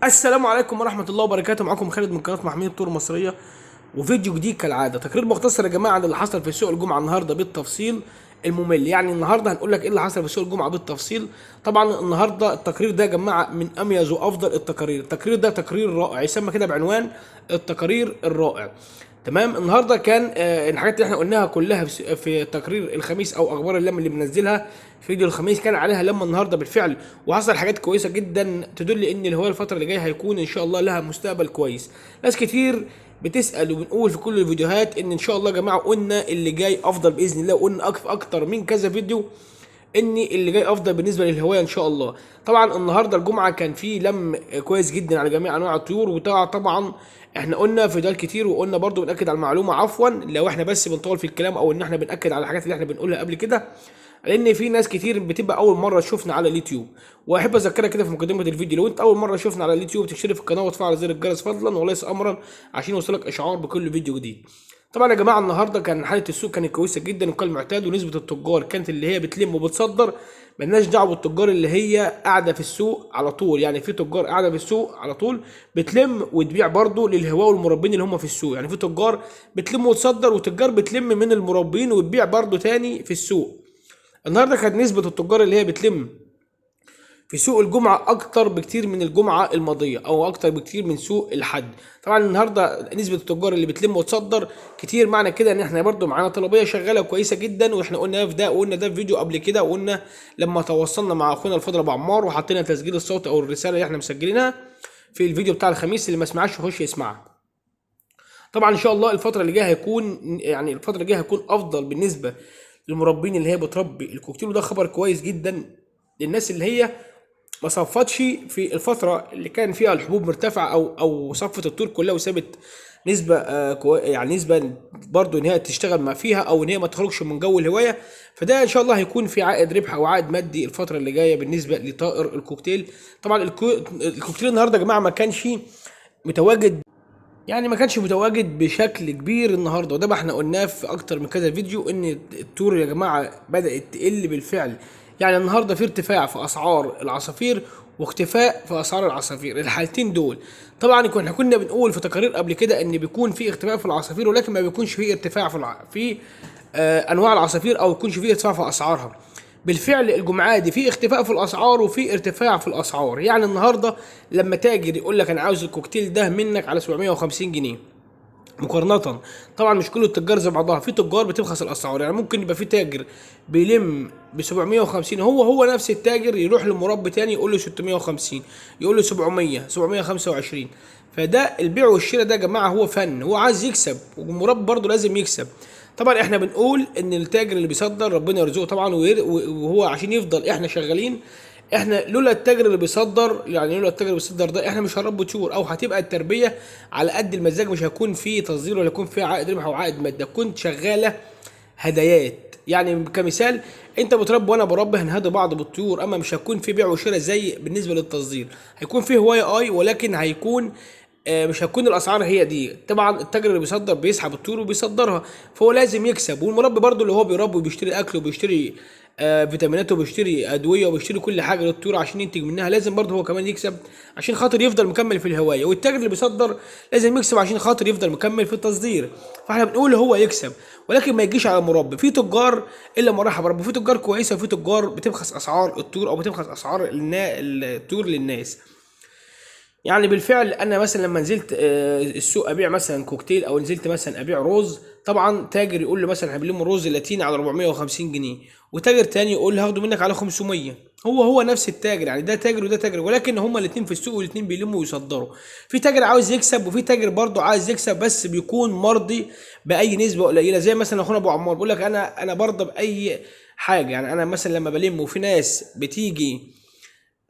السلام عليكم ورحمة الله وبركاته. معاكم خالد من قناة محمية الطيور المصرية، وفيديو جديد كالعادة. تقرير مختصر يا جماعة عن اللي حصل في سوق الجمعة النهاردة بالتفصيل الممل. يعني النهاردة هنقول لك ايه اللي حصل في سوق الجمعة بالتفصيل. طبعا النهاردة التقرير ده يا جماعة من اميز وافضل التقارير. التقرير ده تقرير رائع، يسمى كده بعنوان التقرير الرائع. تمام. النهارده كان الحاجات اللي احنا قلناها كلها في تقرير الخميس او اخبار اللم اللي بننزلها في فيديو الخميس كان عليها لما النهارده بالفعل، وحصل حاجات كويسة جدا تدل ان الهواية الفترة اللي جاية هيكون ان شاء الله لها مستقبل كويس. ناس كتير بتسال وبنقول في كل الفيديوهات ان ان شاء الله يا جماعة قلنا اللي جاي افضل باذن الله، وقلنا اكتر من كذا فيديو ان اللي جاي افضل بالنسبة للهوايه ان شاء الله. طبعا النهارده الجمعة كان في لم كويس جدا على جميع انواع الطيور، وطبعا احنا قلنا في فيديوهات كتير، وقلنا برضو بنأكد على المعلومة، عفوا لو احنا بس بنطول في الكلام او ان احنا بنأكد على الحاجات اللي احنا بنقولها قبل كده، لان في ناس كتير بتبقى اول مرة تشوفنا على اليوتيوب. واحب اذكرك كده في مقدمه الفيديو، لو انت اول مرة تشوفنا على اليوتيوب تشترك في القناة وتفعل زر الجرس فضلا وليس امرا عشان يوصلك اشعار بكل فيديو جديد. طبعا يا جماعة النهارده كان حاله السوق كانت كويسة جدا وكالمعتاد، ونسبه التجار كانت اللي هي بتلم وبتصدر، ملناش دعوه بالتجار اللي هي قاعدة في السوق على طول. يعني في تجار قاعدة في السوق على طول بتلم وتبيع برضه للهواه والمربين اللي هم في السوق. يعني في تجار بتلم وتصدر، وتجار بتلم من المربين وتبيع برضه تاني في السوق. النهارده كانت نسبه التجار اللي هي بتلم في سوق الجمعة أكتر بكتير من الجمعة الماضية، أو أكتر بكتير من سوق الحد. طبعا النهاردة نسبة التجار اللي بتلم وتصدر كتير، معنى كده إن إحنا برضو معانا طلبية شغالة كويسة جدا، وإحنا قلنا في ده، وقلنا ده في فيديو قبل كده، وقلنا لما تواصلنا مع أخونا الفاضل أبو عمار وحطينا تسجيل الصوت أو الرسالة اللي إحنا مسجلينها في الفيديو بتاع الخميس، اللي ما سمعش يخش يسمعها. طبعا إن شاء الله الفترة اللي جاية هيكون، يعني الفترة اللي جاية هيكون أفضل بالنسبة للمربين اللي هي بتربي الكوكتيل، وده خبر كويس جدا للناس اللي هي ما صفتش في الفترة اللي كان فيها الحبوب مرتفعة أو صفت الطيور كلها وسابت نسبة، يعني نسبة برضو إن هي تشتغل ما فيها أو إن هي ما تخرجش من جو الهواية. فده إن شاء الله هيكون في عائد ربح أو عائد مادي الفترة اللي جاية بالنسبة لطائر الكوكتيل. طبعا الكوكتيل النهاردة يا جماعة ما كانش متواجد، يعني ما كانش متواجد بشكل كبير النهارده، وده ما احنا قلناه في اكتر من كذا فيديو ان الطيور يا جماعة بدات تقل بالفعل. يعني النهارده في ارتفاع في اسعار العصافير واختفاء في اسعار العصافير، الحالتين دول. طبعا كنا بنقول في تقارير قبل كده ان بيكون في اختفاء في العصافير، ولكن ما بيكونش في ارتفاع في انواع العصافير، او يكونش في ارتفاع في اسعارها. بالفعل الجمعة دي في اختفاء في الاسعار وفي ارتفاع في الاسعار. يعني النهارده لما تاجر يقول لك انا عاوز الكوكتيل ده منك على 750 جنيه مقارنة، طبعا مش كل التجار زي بعضها، في تجار بتبخس الاسعار. يعني ممكن يبقى في تاجر بيلم ب 750، هو نفس التاجر يروح لمربي تاني يقول له 650، يقول له 700، 725. فده البيع والشراء ده يا جماعة هو فن، هو عايز يكسب، والمربي برضه لازم يكسب. طبعا احنا بنقول ان التاجر اللي بيصدر ربنا يرزقه طبعا، وهو عشان يفضل احنا شغالين. احنا لولا التاجر اللي بيصدر، يعني لولا التاجر اللي بيصدر ده احنا مش هنربي طيور، او هتبقى التربية على قد المزاج، مش هيكون في تصدير ولا يكون في عائد ربح او عائد مادي، كنت شغالة هدايات. يعني كمثال انت بتربي وانا بربي، هنهدي بعض بالطيور، اما مش هيكون في بيع وشراء زي بالنسبة للتصدير. هيكون في هواية ولكن مش هتكون الاسعار هي دي. طبعا التاجر اللي بيصدر بيسحب الطيور وبيصدرها، فهو لازم يكسب. والمربي برضو اللي هو بيربي وبيشتري اكل وبيشتري فيتامينات وبيشتري ادوية وبيشتري كل حاجة للطيور عشان ينتج منها، لازم برضو هو كمان يكسب عشان خاطر يفضل مكمل في الهواية. والتاجر اللي بيصدر لازم يكسب عشان خاطر يفضل مكمل في التصدير. فاحنا بنقول هو يكسب، ولكن ما يجيش على المربي. في تجار الا ما رحب ربي، في تجار كويسة وفي تجار بتبخس اسعار الطيور او بتبخس اسعار الطيور للناس. يعني بالفعل انا مثلا لما نزلت السوق ابيع مثلا كوكتيل، او نزلت مثلا ابيع روز، طبعا تاجر يقول له مثلا هبيع روز اللاتيني على 450 جنيه، وتاجر تاني يقول له هاخده منك على 500. هو نفس التاجر، يعني ده تاجر وده تاجر، ولكن هما الاتنين في السوق والاتنين بيلموا ويصدروا. في تاجر عاوز يكسب وفي تاجر برضه عايز يكسب، بس بيكون مرضي باي نسبه قليله. زي مثلا اخونا ابو عمار بيقول لك انا برضى باي حاجة. يعني انا مثلا لما بلم وفي ناس بتيجي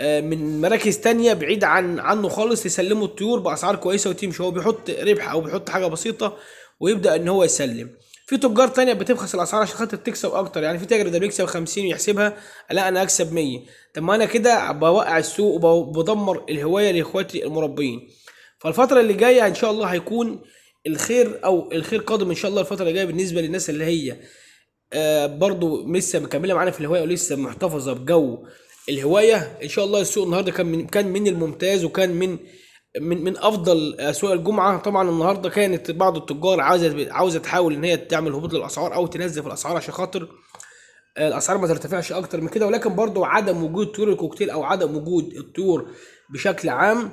من مراكز تانية بعيد عنه خالص، يسلموا الطيور بأسعار كويسة وتمشي، هو بيحط ربح أو بيحط حاجة بسيطة ويبدأ إن هو يسلم. في تجار تانية بتبخس الأسعار عشان خاطر تكسب أكتر. يعني في تاجر ده بيكسب 50 ويحسبها لا أنا أكسب 100، طب ما أنا كده بوقع السوق وبدمر الهواية لإخواتي المربين. فالفترة اللي جاية إن شاء الله هيكون الخير، أو الخير قادم إن شاء الله الفترة اللي جاية بالنسبة للناس اللي هي برضو لسه مكملة معانا في الهواية ولسه محتفظة بجو الهواية. ان شاء الله السوق النهارده كان من الممتاز، وكان من من من افضل اسواق الجمعة. طبعا النهارده كانت بعض التجار عاوزه تحاول ان هي تعمل هبوط للاسعار او تنزل في الاسعار عشان خاطر الاسعار ما ترتفعش اكتر من كده، ولكن برضو عدم وجود طيور الكوكتيل او عدم وجود الطيور بشكل عام،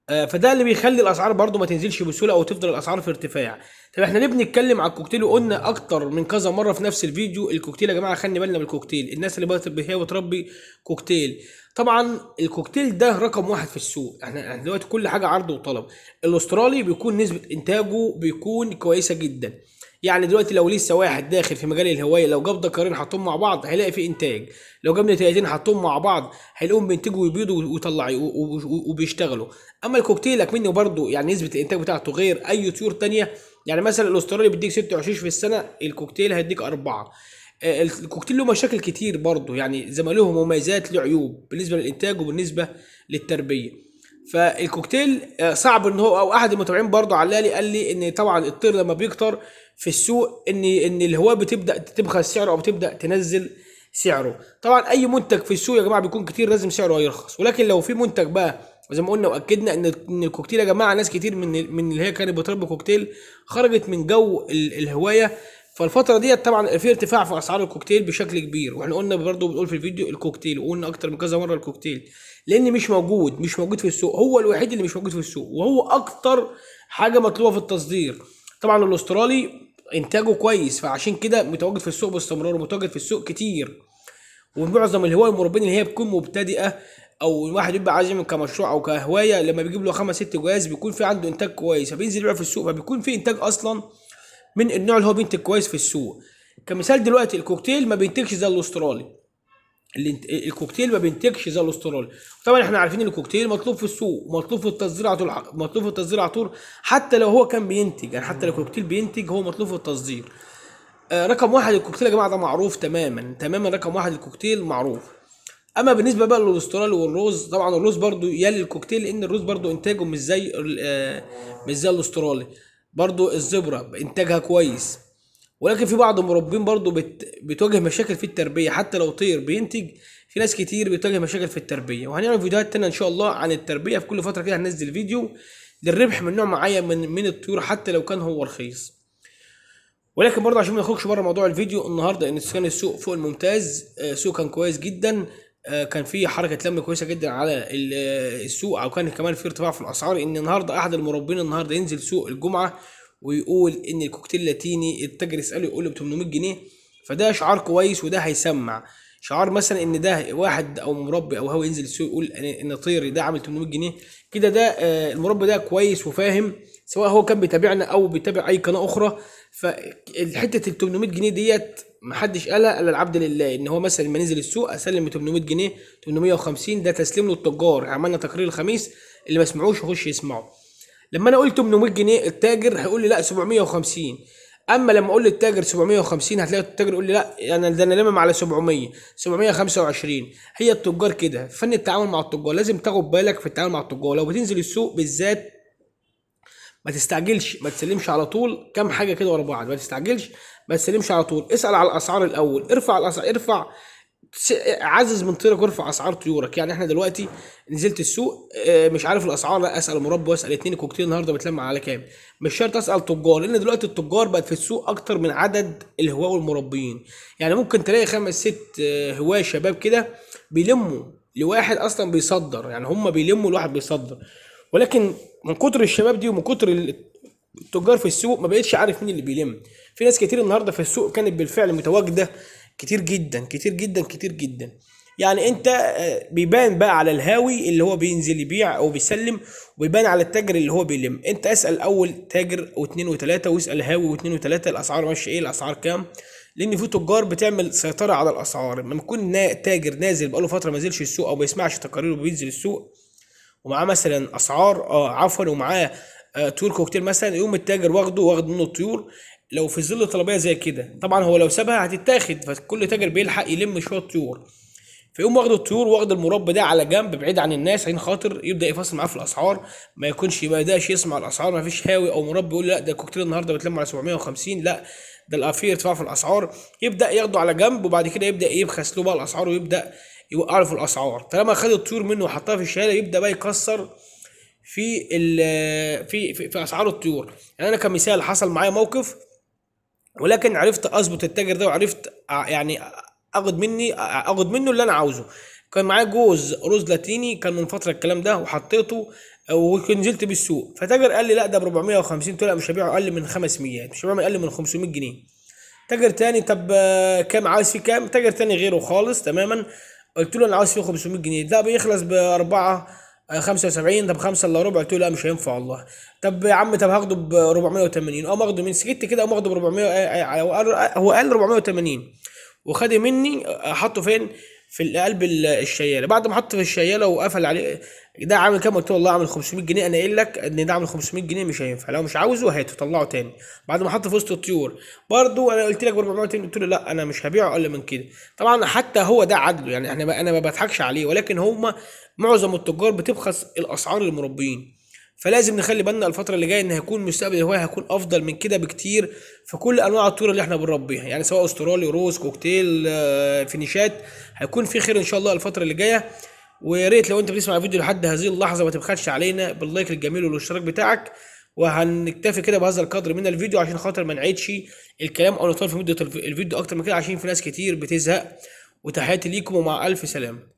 فده اللي بيخلي الاسعار برضو ما تنزلش بسهولة او تفضل الاسعار في ارتفاع. طب احنا ليه بنتكلم على الكوكتيل؟ وقلنا اكتر من كذا مرة في نفس الفيديو الكوكتيل يا جماعة، خلي بالنا من الكوكتيل. الناس اللي هي بتربي كوكتيل، طبعا الكوكتيل ده رقم واحد في السوق. احنا دلوقتي كل حاجة عرض وطلب. الاسترالي بيكون نسبه انتاجه بيكون كويسة جدا، يعني دلوقتي لو لسه واحد داخل في مجال الهواية لو جاب دكرين حطهم مع بعض هيلاقي فيه انتاج، لو جاب نتايتين حطهم مع بعض هيلاقيهم بينتجوا ويبيضوا ويطلعوا وبيشتغلوا. اما الكوكتيل لك منه برضه يعني نسبه الانتاج بتاعته غير اي طيور تانية. يعني مثلا الاسترالي بيديك 6 عشوش في السنة، الكوكتيل هيديك 4. الكوكتيل له مشاكل كتير برضه، يعني زي ما له مميزات له عيوب بالنسبة للانتاج وبالنسبة للتربية. فالكوكتيل صعب ان هو، او احد المتابعين برضه علالي قال لي ان طبعا الطير لما بيكتر في السوق ان الهواة بتبدا تبخس سعره او بتبدا تنزل سعره. طبعا اي منتج في السوق يا جماعة بيكون كتير لازم سعره هيرخص، ولكن لو في منتج بقى زي ما قلنا واكدنا ان الكوكتيل يا جماعة ناس كتير من اللي هي كانت بتربي كوكتيل خرجت من جو الهواية، فالفتره ديت طبعا في ارتفاع في اسعار الكوكتيل بشكل كبير. واحنا قلنا برضه بنقول في الفيديو الكوكتيل، وقلنا اكتر من كذا مرة الكوكتيل، لان مش موجود في السوق، هو الوحيد اللي مش موجود في السوق، وهو اكتر حاجة مطلوبه في التصدير. طبعا الاسترالي انتاجه كويس، فعشان كده متواجد في السوق باستمرار ومتواجد في السوق كتير، ومعظم الهواية المربين اللي هي بتكون مبتدئة او الواحد بيبقى عايز يعمل كمشروع او كهواية، لما بيجيب له 5 6 جواز بيكون في عنده انتاج كويس، فبينزل يبيع في السوق، فبيكون في انتاج اصلا من النوع اللي هو بينتج كويس في السوق. كمثال دلوقتي الكوكتيل ما بينتجش زي الاسترالي، الكوكتيل ما بينتجش زي الاسترالي. طبعا احنا عارفين ان الكوكتيل مطلوب في السوق ومطلوب في التصدير على طول، مطلوب في التصدير على طول، حتى لو هو كان بينتج، يعني حتى لو الكوكتيل بينتج هو مطلوب في التصدير. رقم واحد الكوكتيل يا جماعة ده معروف تماما تماما، رقم واحد الكوكتيل معروف. اما بالنسبة بقى للاسترالي والروز، طبعا الروز برضو يلي الكوكتيل، لان الروز برضو انتاجه مش زي الاسترالي. برضو الزبره انتاجها كويس، ولكن في بعض المربين برضو بتواجه مشاكل في التربية، حتى لو طير بينتج في ناس كتير بتواجه مشاكل في التربية. وهنعمل فيديوهات تانية ان شاء الله عن التربية، في كل فترة كده هننزل فيديو للربح من نوع معين من الطيور حتى لو كان هو رخيص. ولكن برضه عشان ما نخرجش بره موضوع الفيديو النهارده، ان كان السوق فوق الممتاز، السوق كان كويس جدا، كان في حركة لم كويسة جدا على السوق، او كان كمان في ارتفاع في الاسعار. ان النهارده احد المربين النهارده ينزل سوق الجمعة ويقول ان الكوكتيل اللاتيني التاجر يساله يقول له ب 800 جنيه، فده شعار كويس، وده هيسمع شعار مثلا ان ده واحد او مربي او هو ينزل السوق يقول ان طيري ده عامل 800 جنيه كده، ده المربي ده كويس وفاهم، سواء هو كان بيتابعنا او بيتابع اي قناة اخرى. فالحته ال 800 جنيه ديت محدش قالها الا العبد لله، ان هو مثلا لما نزل السوق اسلم ب 800 جنيه 850، ده تسليم للتجار. عملنا تقرير الخميس، اللي ما سمعوش يخش يسمعه. لما انا قلت 800 جنيه التاجر هيقول لي لا 750، اما لما اقول للتاجر 750 هتلاقي التاجر يقول لي لا انا ده انا لمم على 700 725. هي التجار كده، فن التعامل مع التجار لازم تاخد بالك في التعامل مع التجار. لو بتنزل السوق بالذات ما تستعجلش، ما تسلمش على طول كام حاجة كده ورا بعض، ما تستعجلش، ما تسلمش على طول، اسال على الاسعار الاول، ارفع الاسعار، ارفع عزز من طيرك وارفع اسعار طيورك. يعني احنا دلوقتي نزلت السوق مش عارف الاسعار، لا اسال مربي واسال اتنين، الكوكتيل النهارده بتلم على كام، مش شرط اسال تجار، لان دلوقتي التجار بقت في السوق اكتر من عدد الهواه والمربيين. يعني ممكن تلاقي 5 6 هواه شباب كده بيلموا لواحد اصلا بيصدر، يعني هم بيلموا لواحد بيصدر، ولكن من كتر الشباب دي ومن كتر التجار في السوق ما بقتش عارف مين اللي بيلم. في ناس كتير النهارده في السوق كانت بالفعل متواجدة كتير جدا كتير جدا كتير جدا. يعني انت بيبان بقى على الهاوي اللي هو بينزل يبيع او بيسلم، وبيبان على التاجر اللي هو بيلم. انت اسال اول تاجر واثنين وثلاثة، واسال هاوي واثنين وثلاثة، الاسعار ماشية ايه، الاسعار كام، لان في تجار بتعمل سيطرة على الاسعار. لما يكون تاجر نازل بقاله فترة ما نزلش السوق او ما بيسمعش تقارير وبينزل السوق ومعاه مثلا اسعار عفوا ومعاه طيور كوكتيل مثلا، يقوم التاجر واخد منه الطيور. لو في ظل طلبية زي كده طبعا هو لو سابها هتتاخد، فكل تاجر بيلحق يلم شوية طيور، فيقوم واخد الطيور واخد المربى ده على جنب بعيد عن الناس عشان خاطر يبدا يفاصل معاه في الاسعار، ما يكونش ما يبداش يسمع الاسعار، ما فيش هاوي او مربي يقول لا ده الكوكتيل النهارده بيتلم على 750، لا ده الافير ارتفاع في الاسعار، يبدا ياخده على جنب وبعد كده يبدا يبخس له بقى الاسعار ويبدا يوقع له في الاسعار. طالما خد الطيور منه وحطها في الشياله يبدا بقى يكسر في ال في في, في اسعار الطيور. يعني انا كمثال حصل معايا موقف، ولكن عرفت اظبط التاجر ده، وعرفت يعني اخد منه اللي انا عاوزه. كان معايا جوز روز لاتيني، كان من فترة الكلام ده، وحطيته ونزلت بالسوق، فتاجر قال لي لا ده ب 450، قلت له لا مش هبيعه اقل من 500، مش هبيعه اقل من 500 جنيه. تاجر تاني طب كام عاوز فيه كام؟ تاجر تاني غيره خالص تماما، قلت له انا عاوز فيه 500 جنيه، ده بيخلص ب 4 75، طب 5 الا ربع، قلت له لا مش هينفع والله. طب يا عم طب هاخده ب 480، قام اخده من سكت كده، قام اخده ب 400، هو قال 480 وخد مني، حطه فين؟ في قلب الشياله. بعد ما حطه في الشياله وقفل عليه، ده عامل كام؟ قلت له والله عامل 500 جنيه. انا قايل لك ان ده عامل 500 جنيه مش هينفع، لو مش عاوزه هاته طلعه تاني. بعد ما حطه في وسط الطيور برضو انا قلت لك ب 480، قلت له لا انا مش هبيعه اقل من كده. طبعا حتى هو ده عدله، يعني انا ما بضحكش عليه، ولكن هما معظم التجار بتبخس الاسعار للمربيين. فلازم نخلي بالنا الفترة اللي جاية ان هيكون مستقبل الهواية هيكون افضل من كده بكتير في كل انواع الطيور اللي احنا بنربيها، يعني سواء استرالي، روز، كوكتيل، فينيشات، هيكون في خير ان شاء الله الفترة اللي جاية. ويا ريت لو انت بتسمع الفيديو لحد هذه اللحظة ما تبخلش علينا بال like الجميل والاشتراك بتاعك. وهنكتفي كده بهذا القدر من الفيديو عشان خاطر ما نعيدش الكلام او نطول في مدة الفيديو اكتر من كده، عشان في ناس كتير بتزهق. وتحياتي ليكم ومع الف سلامة.